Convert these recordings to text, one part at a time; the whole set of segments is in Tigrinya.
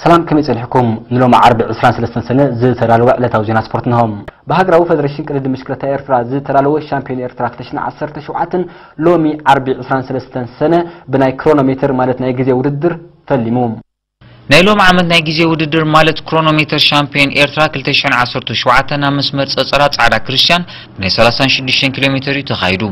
ሰላም፣ ከመይ ጸኒሕኩም? ንሎሚ ዓርቢ ዕስራን ሰለስተን ሰነ ዝተዳለወ ዕለታዊ ዜና ስፖርት እንሆ። ብሃገራዊ ፈደረሽን ቅድድም ብሽክለታ ኤርትራ ዝተዳለወ ሻምፒዮን ኤርትራ ክልተ ሽሕን ዓሰርተ ሸውዓተን ሎሚ ዓርቢ ዕስራን ሰለስተን ሰነ ብናይ ክሮኖሜተር ማለት ናይ ግዜ ውድድር ፈሊሙ። ናይ ሎም ዓመት ናይ ግዜ ውድድር ማለት ክሮኖሜተር ሻምፒዮን ኤርትራ ክልተ ሽሕን ዓሰርተ ሸውዓተን ኣብ መስመር ጸጸራ ጻዕዳ ክርስቲያን ብናይ ሰላሳን ሽዱሽተን ኪሎ ሜተር እዩ ተኻይዱ።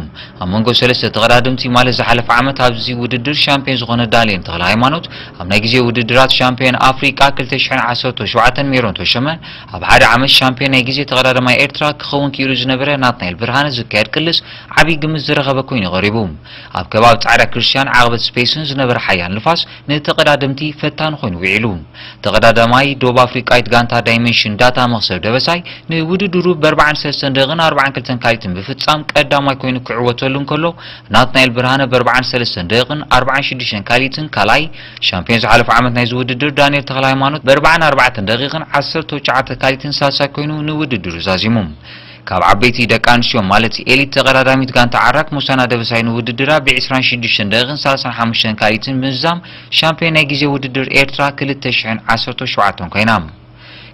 ኣብ መንጎ ሰለስተ ተቐዳደምቲ ማለት ዝሓለፈ ዓመት ኣብዚ ውድድር ሻምፒዮን ዝኾነ ዳንኤል ተኽለ ሃይማኖት፣ ኣብ ናይ ግዜ ውድድራት ሻምፒዮን ኣፍሪቃ ክልተ ሽሕን ዓሰርተ ሸውዓተን ሜሮን ተሾመ፣ ኣብ ሓደ ዓመት ሻምፒዮን ናይ ግዜ ተቐዳዳማይ ኤርትራ ክኸውን ክኢሉ ዝነበረ ናትናኤል ብርሃነ ዝካየድ ቅልስ ዓብዪ ግምት ዝረኸበ ኮይኑ ቀሪቡ። ኣብ ከባቢ ጻዕዳ ክርስቲያን ዓቕበት ስፔስን ዝነበረ ሓያል ንፋስ ንተቐዳደምቲ ፈታኒ ኮይኑ ውዒሉ። ተቐዳዳማይ ደቡብ ኣፍሪቃዊት ጋንታ ዳይሜንሽን ዳታ መኽሰብ ደበሳይ ንውድድሩ ብ ኣርባዓን ሰለስተን ደቂቕን ኣርባዓን ክልተን ካሊትን ብፍጻም ቀዳማይ ኮይኑ ክዕወተሉ እንከሎ፣ ናትናኤል ብርሃነ ብ ኣርባዓን ሰለስተን ደቂቕን ኣርባዓን ሽዱሽተን ካሊትን ካልኣይ፣ ሻምፒዮን ዝሓለፈ ዓመት ናይዚ ውድድር ዳንኤል ተኽለ ሃይማኖት ብ ኣርባዓን ኣርባዕተን ደቂቕን ዓሰርተ ትሽዓተ ካሊትን ሳልሳይ ኮይኑ ንውድድሩ ዛዚሙ። ካብ ዓበይቲ ደቂ ኣንስትዮ ማለት ኤሊት ተቐዳዳሚት ጋንታ ዓራክ ሙሳና ደበሳይ ንውድድራ ብ ዕስራን ሽዱሽተን ደቂቕን ሰላሳን ሓሙሽተን ካሊትን ብምዝዛም ሻምፒዮን ናይ ግዜ ውድድር ኤርትራ ክልተ ሽሕን ዓሰርተ ሸውዓተን ኮይና።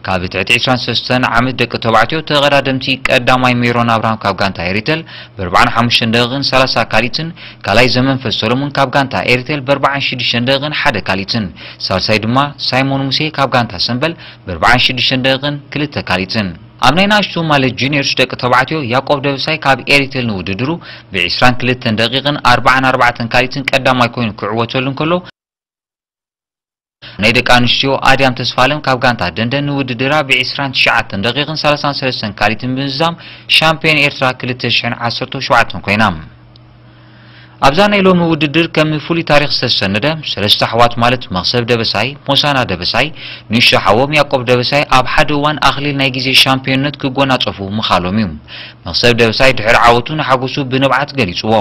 ካብ ትሕቲ ዕስራን ሰለስተን ዓመት ደቂ ተባዕትዮ ተቐዳደምቲ ቀዳማይ ሜሮን ኣብርሃም ካብ ጋንታ ኤሪተል ብ ኣርባዓን ሓሙሽተን ደቂቕን ሰላሳ ካሊትን፣ ካልኣይ ዘመንፈስ ሰሎሞን ካብ ጋንታ ኤሪተል ብ ኣርባዓን ሽዱሽተን ደቂቕን ሓደ ካሊትን፣ ሳልሳይ ድማ ሳይሞን ሙሴ ካብ ጋንታ ሰምበል ብ ኣርባዓን ሽዱሽተን ደቂቕን ክልተ ካሊትን። ኣብ ናይ ንኣሽቱ ማለት ጁኒየርስ ደቂ ተባዕትዮ ያቆብ ደበሳይ ካብ ኤሪቴል ንውድድሩ ብ ዕስራን ክልተን ደቂቕን ኣርባዓን ኣርባዕተን ካሊትን ቀዳማይ ኮይኑ ክዕወተሉ እንከሎ፣ ናይ ደቂ ኣንስትዮ ኣድያም ተስፋለም ካብ ጋንታ ደንደን ንውድድራ ብ ዕስራን ትሽዓተን ደቂቕን ሰላሳን ሰለስተን ካሊትን ብምዝዛም ሻምፒዮን ኤርትራ ክልተ ሽሕን ዓሰርተ ሸውዓተን ኮይና። ኣብዛ ናይ ሎሚ ውድድር ከም ፍሉይ ታሪኽ ዝተሰነደ፣ ሰለስተ ኣሕዋት ማለት መኽሰብ ደበሳይ፣ ሞሳና ደበሳይ፣ ንእሽቶ ሓዎም ያቆብ ደበሳይ ኣብ ሓደ እዋን ኣኽሊል ናይ ግዜ ሻምፒዮንነት ክጎናጸፉ ምኻሎም እዩ። መኽሰብ ደበሳይ ድሕሪ ዓወቱ ንሓጎሱ ብንብዓት ገሊጽዎ።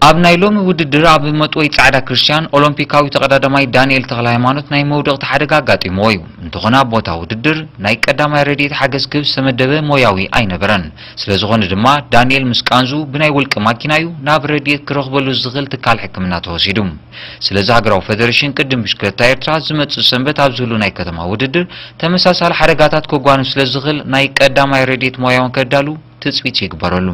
ኣብ ናይ ሎሚ ውድድር ኣብ መጥወይ ጻዕዳ ክርስቲያን ኦሎምፒካዊ ተቐዳዳማይ ዳንኤል ተኽለ ሃይማኖት ናይ መውደቕቲ ሓደጋ ኣጋጢምዎ እዩ። እንተኾነ ኣብ ቦታ ውድድር ናይ ቀዳማይ ረድኤት ሓገዝ ክህብ ዝተመደበ ሞያዊ ኣይነበረን። ስለዝኾነ ድማ ዳንኤል ምስ ቃንዙ ብናይ ውልቂ ማኪና እዩ ናብ ረድኤት ክረኽበሉ ዝኽእል ትካል ሕክምና ተወሲዱ። ስለዚ ሃገራዊ ፈደረሽን ቅድም ብሽክለታ ኤርትራ ዝመጽእ ሰንበት ኣብ ዝህሉ ናይ ከተማ ውድድር ተመሳሳሊ ሓደጋታት ከጓኑ ስለዝኽእል ናይ ቀዳማይ ረድኤት ሞያውን ከዳሉ ትጽቢት ይግበረሉ።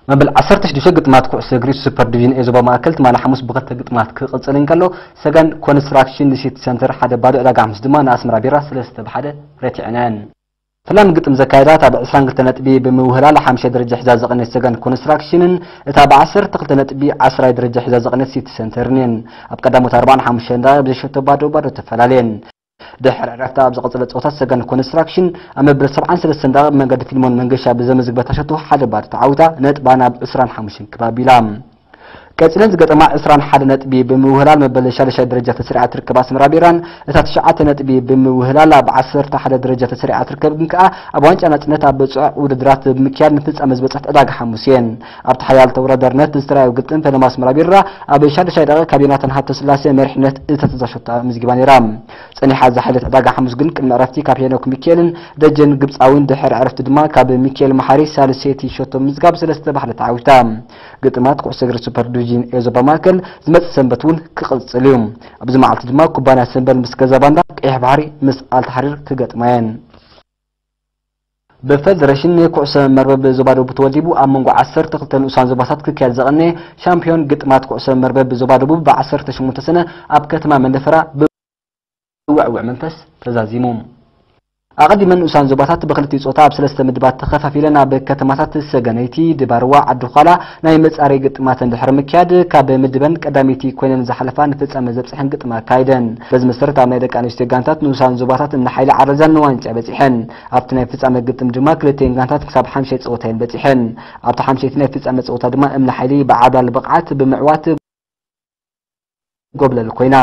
መበል ዓሰርተ ሽዱሽተ ግጥማት ኩዕሶ እግሪ ሱፐር ዲቪዥን ኤ ዞባ ማእከል ትማሊ ሓሙስ ብኽልተ ግጥማት ክቕጽል እንከሎ፣ ሰጋን ኮንስትራክሽን ንሲቲ ሰንተር ሓደ ባዶ፣ ዕዳጋ ሓሙስ ድማ ንኣስመራ ቢራ ሰለስተ ብሓደ ረቲዐን እየን። ፈላሚ ግጥም ዘካየዳ እታ ብ ዕስራን ክልተ ነጥቢ ብምውህላል ሓሙሻይ ደረጃ ሒዛ ዝቐነየት ሰጋን ኮንስትራክሽንን እታ ብ ዓሰርተ ክልተ ነጥቢ ዓስራይ ደረጃ ሒዛ ዝቐነየት ሲቲ ሰንተርን እየን። ኣብ ቀዳሞት ኣርባዓን ሓሙሽተን ደቂቕ ብዘይሸቶ ባዶ ባዶ ተፈላለየን። ድሕሪ ዕረፍቲ ኣብ ዝቐጸለ ጸወታ ሰጋን ኮንስትራክሽን ኣብ መበል ሰብዓን ሰለስተን ደቂቕ ብመንገዲ ፊልሞን መንገሻ ብዘመዝግበታ ሸቶ ሓደ ባዶ ተዓዊታ ነጥባ ናብ ዕስራን ሓሙሽተን ክብ ኣቢላ። ቀጺለን ዝገጠማ ዕስራን ሓደ ነጥቢ ብምውህላል መበል ሻድሻይ ደረጃ ተሰሪዓ ትርከብ ኣስመራ ቢራን እታ ትሽዓተ ነጥቢ ብምውህላል ኣብ ዓሰርተ ሓደ ደረጃ ተሰሪዓ ትርከብ ግን ከኣ ኣብ ዋንጫ ናጽነት ኣብ ጽዑቕ ውድድራት ብምክያድ ንፍጻመ ዝበጽሐት ዕዳጋ ሓሙስ እየን። ኣብቲ ሓያል ተወዳዳርነት ዝተራእዮ ግጥም ፈለማ ኣስመራ ቢራ ኣብ ሻድሻይ ደቂቕ ካብ ዮናታን ሃብተስላሴ መሪሕነት እተትዛ ሸቶ ኣመዝጊባ ነይራ። ጸኒሓ ዝሓለት ዕዳጋ ሓሙስ ግን ቅድሚ ዕረፍቲ ካብ ሄኖክ ሚካኤልን ደጀን ግብጻዊን ድሕሪ ዕረፍቲ ድማ ካብ ሚካኤል መሓሪ ሳልሰይቲ ሸቶ ምዝጋብ ሰለስተ ብሓደ ተዓዊታ። ግጥማት ኩዕሶ እግሪ ሱፐር ዲቪዥን ኤ ዞባ ማእከል ዝመጽእ ሰንበት እውን ክቕጽል እዩ። ኣብዚ መዓልቲ ድማ ኩባንያ ሰምበል ምስ ገዛ ባንዳ፣ ቀይሕ ባሕሪ ምስ ኣልተሓሪር ክገጥማ እየን። ብፈደረሽን ኩዕሶ መርበብ ዞባ ደቡብ ተወዲቡ ኣብ መንጎ ዓሰርተ ክልተ ንኡሳን ዞባታት ክካየድ ዝቐነየ ሻምፒዮን ግጥማት ኩዕሶ መርበብ ዞባ ደቡብ ብ ዓሰርተ ሸሞንተ ሰነ ኣብ ከተማ መንደፈራ ብውዕውዕ መንፈስ ተዛዚሙ። ኣቐዲመን ንኡሳን ዞባታት ብክልቲኡ ጾታ ኣብ ሰለስተ ምድባት ተኸፋፊለን ኣብ ከተማታት ሰገነይቲ፣ ድባርዋ፣ ዓዲ ዃላ ናይ መጻረይ ግጥማተን ድሕሪ ምክያድ ካብ ምድበን ቀዳመይቲ ኮይነን ዝሓለፋ ንፍጻመ ዘብጽሐን ግጥም ኣካይደን። በዚ መሰረት ኣብ ናይ ደቂ ኣንስትዮ ጋንታት ንኡሳን ዞባታት እምኒ ሓይሊ ዓረዛን ንዋንጫ በጺሐን። ኣብቲ ናይ ፍጻመ ግጥም ድማ ክልቲኤን ጋንታት ክሳብ ሓምሻይ ጸወታ እየን በጺሐን። ኣብቲ ሓምሻይቲ ናይ ፍጻመ ጸወታ ድማ እምኒ ሓይሊ ብዓብላል ብቕዓት ብምዕዋት ጎብለል ኮይና።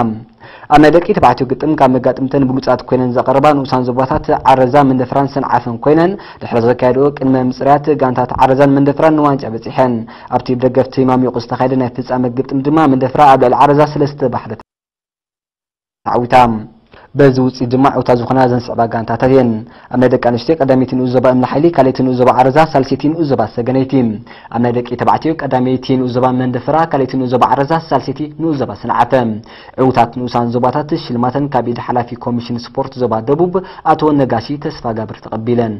ኣብ ናይ ደቂ ተባዕትዮ ግጥም ካብ መጋጥምተን ብሉጻት ኮይነን ዝቐረባ ንኡሳን ዞባታት ዓረዛ፣ መንደፍራን ሰንዓፈን ኮይነን፣ ድሕሪ ዘካየድኦ ቅድመ ምጽራያት ጋንታት ዓረዛን መንደፍራን ንዋንጫ በጺሐን። ኣብቲ ብደገፍቲ ማሚቑ ዝተኻየደ ናይ ፍጻመ ግጥም ድማ መንደፍራ ኣብ ልዕሊ ዓረዛ ሰለስተ ብሓደ ተዓዊታ። በዚ ውፅኢት ድማ ዕውታት ዝኾና ዘን ስዕባ ጋንታታት እየን። ኣብ ናይ ደቂ ኣንስትዮ ቀዳመይቲ ንኡስ ዞባ እምኒ ሓይሊ፣ ካልኣይቲ ንኡስ ዞባ ዓረዛ፣ ሳልሰይቲ ንኡስ ዞባ ሰገነይቲ። ኣብ ናይ ደቂ ተባዕትዮ ቀዳመይቲ ንኡስ ዞባ መንደፈራ፣ ካልኣይቲ ንኡስ ዞባ ዓረዛ፣ ሳልሰይቲ ንኡስ ዞባ ስንዓፈ። ዕውታት ንኡሳን ዞባታት ሽልማተን ካብ ኢድ ሓላፊ ኮሚሽን ስፖርት ዞባ ደቡብ ኣቶ ነጋሲ ተስፋጋብር ተቐቢለን።